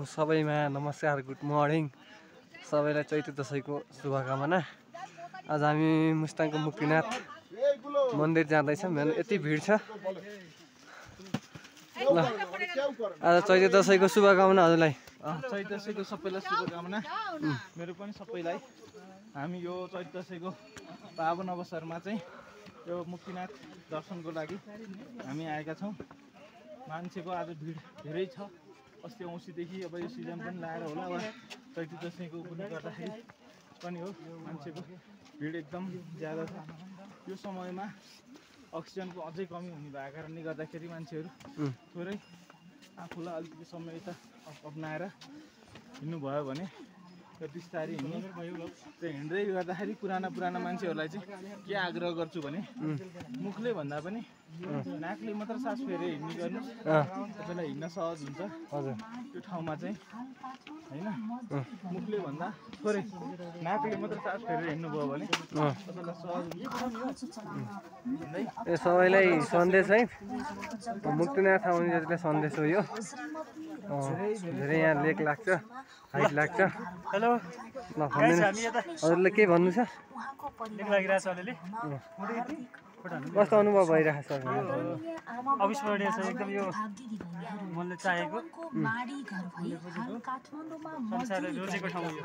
सबैमा नमस्कार, good morning. सबैलाई चैते दशैंको शुभकामना। आज हामी मुस्ताङको मुक्तिनाथ मन्दिर जाँदैछौँ। यति भिड छ। ल आज चैते दशैंको शुभकामना हजुरलाई। चैते दशैंको सबैलाई शुभकामना। मेरो पनि सबैलाई। हामी यो चैते दशैंको पावन अवसरमा चाहिँ यो मुक्तिनाथ दर्शनको लागि हामी आएका छौँ। मान्छेको आज भिड धेरै छ। अस्ति औँसीदेखि अब यो सिजन पनि लाएर होला, अब चैते दशैंको पनि गर्दाखेरि पनि हो, मान्छेको भिड एकदम ज्यादा छ। यो समयमा अक्सिजनको अझै कमी हुने भएको कारणले गर्दाखेरि मान्छेहरू थोरै आफूलाई अलिकति समय त अपनाएर हिँड्नुभयो भने यो बिस्तारै हिँड्दै गर्दाखेरि पुराना मान्छेहरूलाई चाहिँ के आग्रह गर्छु भने मुखले भन्दा पनि नाकले मात्र सास फेरेर हिँड्ने गर्नु, तपाईँलाई हिँड्न सहज हुन्छ। हजुर त्यो ठाउँमा चाहिँ होइन, मुखले भन्दा थोरै नाकले मात्र सास फेरेर हिँड्नुभयो भने तपाईँलाई सहज हुन्छ। यो सबैलाई सन्देश है, मुक्तिनाथ आउने जतिलाई सन्देश हो यो। धेरै यहाँ लेक लाग्छ, हाइट लाग्छ। हेलो ल हजुरले के भन्नु छ? कस्तो अनुभव भइरहेको छ? अविस्मरणीय छ एकदम। यो मनले चाहेको संसारले रोजेको ठाउँ यो।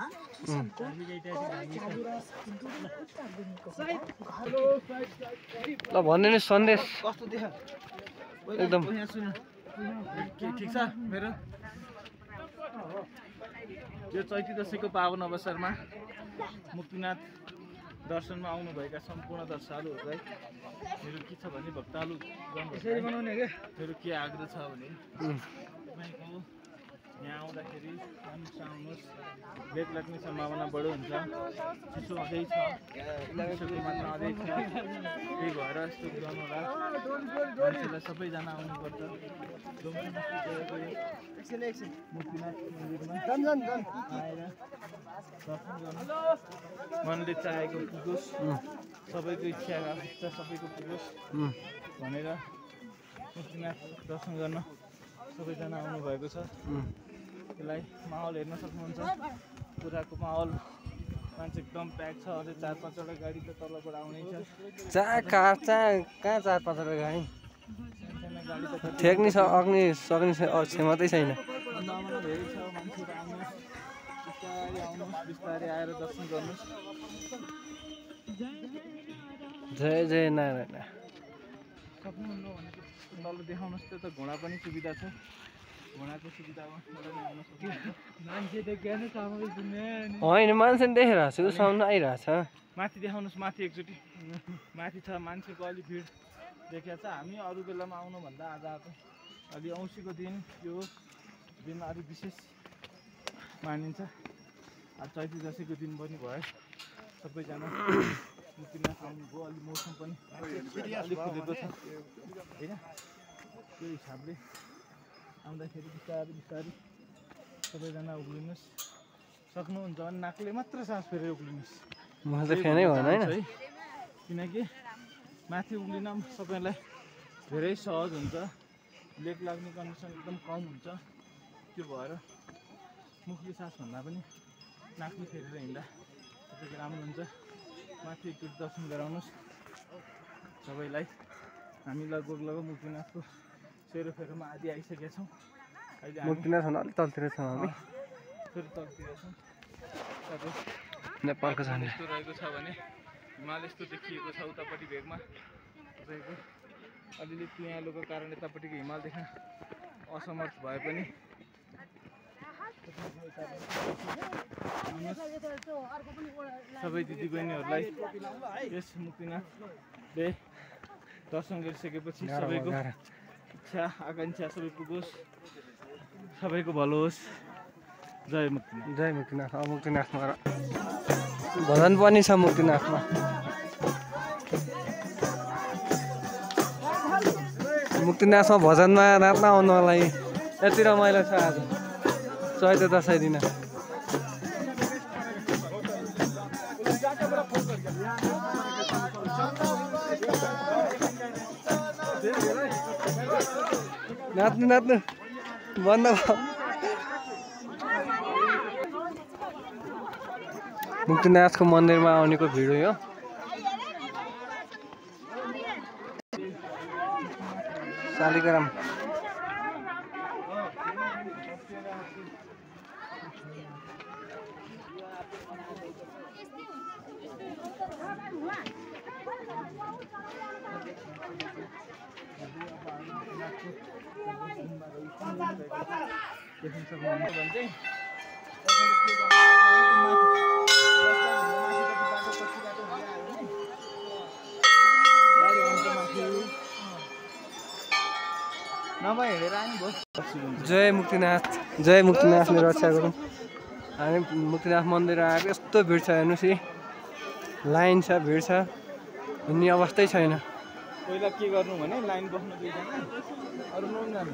ल भन्नु सन्देश कस्तो देख एकदम ठिक छ। मेरो यो चैते दशैंको पावन अवसरमा मुक्तिनाथ दर्शनमा आउनुभएका सम्पूर्ण दर्शकहरूलाई मेरो के छ भने भक्तालु मेरो के आग्रह छ भने तपाईँको यहाँ आउँदाखेरि आउनुहोस्, बेग लाग्ने सम्भावना बढो हुन्छ। चिसो अझै छ, चिसोको मात्रा अझै छ। त्यही भएर यस्तो गर्नु होला। मान्छेलाई सबैजना आउनुपर्छ। मुक्तिनाथ मन्दिरमा आएर दर्शन गर्नु, मनले चाहेको पुगोस्, सबैको इच्छा सबैको पुगोस् भनेर मुक्तिनाथ दर्शन गर्न सबैजना आउनुभएको छ। त्यसलाई माहौल हेर्न सक्नुहुन्छ। पुराको माहौल, मान्छे एकदम प्याक छ। अझै 4-5वटा गाडी त तलबाट आउने छ। कहाँ 4-5वटा गाडी सानो गाडी त ठेक्नी छ, अग्नि सक्ने क्षमतै छैन। सम्भावना धेरै छ। मान्छेहरू आउनुहोस्, बिस्तारै आउनुहोस्, बिस्तारै आएर दर्शन गर्नुहोस्। जय जय नारायण। सक्नुहुन्न भनेको तल देखाउनुहोस्। त्यो त घोडा पनि सुविधा छ। घोडाको सुविधा होइन, मान्छे देखिरहेको छु, साउन्ड आइरहेछ। माथि देखाउनुहोस्, माथि एकचोटि माथि छ। मान्छेको अलि भिड देखिया छ। हामी अरू बेलामा आउनुभन्दा आज अलि औँसीको दिन यो दिन अलिक विशेष मानिन्छ। आज चैते दशैंको दिन पनि भयो। सबैजना मुक्तिनाथ आउनुभयो। अलि मौसम पनि अलिक खुलेको छ होइन। त्यो हिसाबले आउँदाखेरि बिस्तारै सबैजना उक्लिनुहोस्। सक्नुहुन्छ भने नाकले मात्र सास फेरेर उक्लिनुहोस्। म त फेनै भएन होइन, किनकि माथि उक्लिन सबैलाई धेरै सहज हुन्छ। लेक लाग्ने कन्डिसन एकदम कम हुन्छ। त्यो भएर मुखले सास भन्दा पनि नाकले फेरेर हिँड्दा तपाईँको राम्रो हुन्छ। माथि एकचोटि दर्शन गराउनुहोस् सबैलाई। हामी लगभग मुक्तिनाथको सेरोफेरोमा आदि आइसकेका छौँ। अहिले मुक्तिनाथ अलिक तलतिर छौँ हामी। फेरि तलतिर छौँ। नेपालको झन्डा यस्तो रहेको छ भने हिमाल यस्तो देखिएको छ उतापट्टि भेगमा। तपाईँको अलिअलि पियालोको कारण यतापट्टिको हिमाल देख्न असमर्थ भए पनि सबै दिदीबहिनीहरूलाई यस मुक्तिनाथले दर्शन गरिसकेपछि सबैको इच्छा आकाङ्क्षा सबै पुगोस्, सबैको भलो होस्। जय मुक्तिनाथ। जय मुक्तिनाथ। मुक्तिनाथमा भजन पनि छ मुक्तिनाथमा। मुक्तिनाथमा भजनमा नाच्न आउनलाई यति रमाइलो छ आज चैते दशैं दिन। नाच्नु नाच्नु बन्द भयो। मुक्तिनाथको मन्दिरमा आउनेको भिड हो यो। शालिग्राम जय मुक्तिनाथ, जय मुक्तिनाथले रक्षा गरौँ। हामी मुक्तिनाथ मन्दिर आएको यस्तो भिड छ हेर्नुहोस्, लाइन छ, भिड छ, हिँड्ने अवस्थै छैन। पहिला के गर्नु भने लाइन बस्नु दिँदैन, अरू नजानु।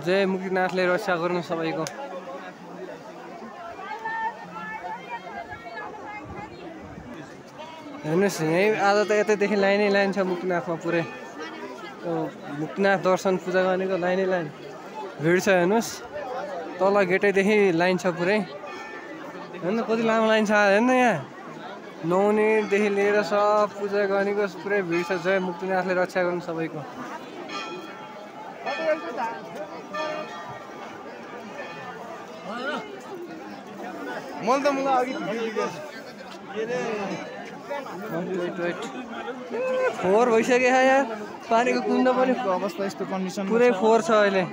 जय मुक्तिनाथले रक्षा गर्नु सबैको। हेर्नुहोस् यहीँ आज त यतैदेखि लाइनै लाइन छ मुक्तिनाथमा पुरै। मुक्तिनाथ दर्शन पूजा गर्नेको लाइनै लाइन, भिड छ हेर्नुहोस्। तल गेटैदेखि लाइन छ पुरै, हेर्नु कति लामो लाइन छ। हेर्नु यहाँ नुहाउनेदेखि लिएर सब पूजा गर्नेको पुरै भिड छ। जय मुक्तिनाथले रक्षा गर्नु सबैको। फोहोर भइसक्यो यार, पानीको कुण्ड पनि अवस्था यस्तो कन्डिसन पुरै फोहोर छ अहिले।